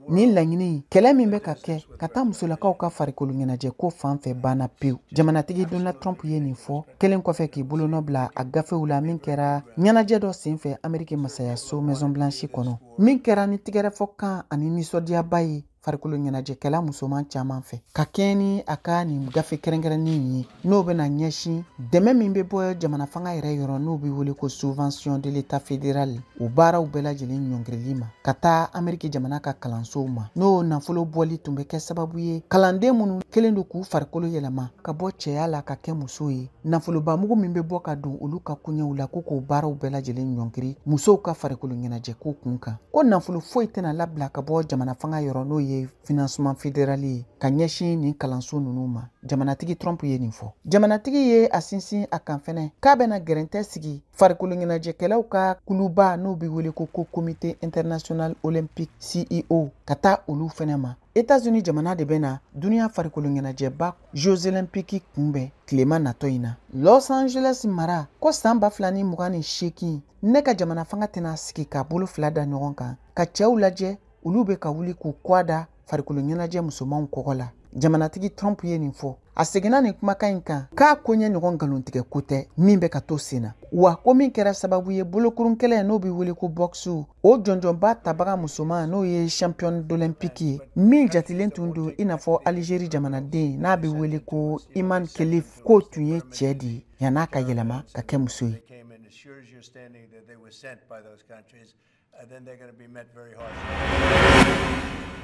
Nin laɲini, kɛlɛ min bɛ ka kɛ ka taa musolakaw ka farikolo ɲɛnajɛ ko fan fɛ, banna pewu. Jamanatigi Donald Trump ye nin fɔ kelen kɔfɛ k'i bolonɔ bila a gafew la min kɛra ɲɛnajɛ dɔ senfɛ Ameriki masayaso Maison Blanche kɔnɔ, min kɛra ni tigɛrɛfɔkan ani nisɔndiyaba ye farikolo ɲɛnajɛkɛla musoman caman fɛ, ka kɛɲɛ ni a ka nin gafe kɛrɛnkɛrɛnnen ye, n'o bɛna ɲɛsin dɛmɛ min bɛ bɔ jamana fanga yɛrɛ yɔrɔ, n'o bɛ wele ko subvention de l'État fédéral, o baaraw bɛɛ lajɛlen ɲɔngirili ma ka taa Ameriki jamana ka kalansow ma, n'o nafolo bɔli tun bɛ kɛ sababu ye kalanden minnu kɛlen don k'u farikolo yɛlɛma ka bɔ cɛya la ka kɛ muso ye, nafolobamugu min bɛ bɔ ka don olu ka koɲɛw la, ko k'o baaraw bɛɛ lajɛlen ɲɔngiri musow ka farikolo ɲɛnajɛko kun kan, ko nafolo foyi tɛna labila ka bɔ jamana fanga yɔrɔ, n'o ye financement fédéral ye, ka ɲɛsin nin kalanso ninnu ma. Jamanatigi Trump ye nin fɔ. Jamanatigi ye a sinsin a kan fɛnɛ k'a bɛna gɛrɛntɛ sigi farikolo ɲɛnajɛkɛlaw ka kuluba, n'o bɛ wele ko Comité international olympique, CIO, ka taa olu fɛnɛ ma. États-Unis jamana de bɛna duniya farikolo ɲɛnajɛba Jeux olympiques kunbɛn tilema natɔ in na. Los Angeles mara ko san 2028, ne ka jamana fanga tɛna sigi k'a bolo fila da ɲɔgɔn kan ka cɛw lajɛ olu bɛ ka wuli k'u kɔ da farikolo ɲɛnajɛ musomanw kɔgɔ la. Jamanatigi Trump ye nin fɔ. A seginna nin kumakan in kan k'a ko ɲɛ ɲɔgɔn nkalontigɛ ko tɛ min bɛ ka to sen na, wa ko min kɛra sababu ye bolokurun kɛlɛ, n'o bɛ wele ko boxe, o jɔnjɔnba tabaga musoman, n'o ye championne d'olympique ye, min jatilen tun don i n'a fɔ Algérie jamanaden, n'a bɛ wele ko Iman Kelif, k'o tun ye cɛ de ye yann'a ka yɛlɛma ka kɛ muso ye. Came and assures your standing that they were sent by those countries, then they're going to be met very harshly.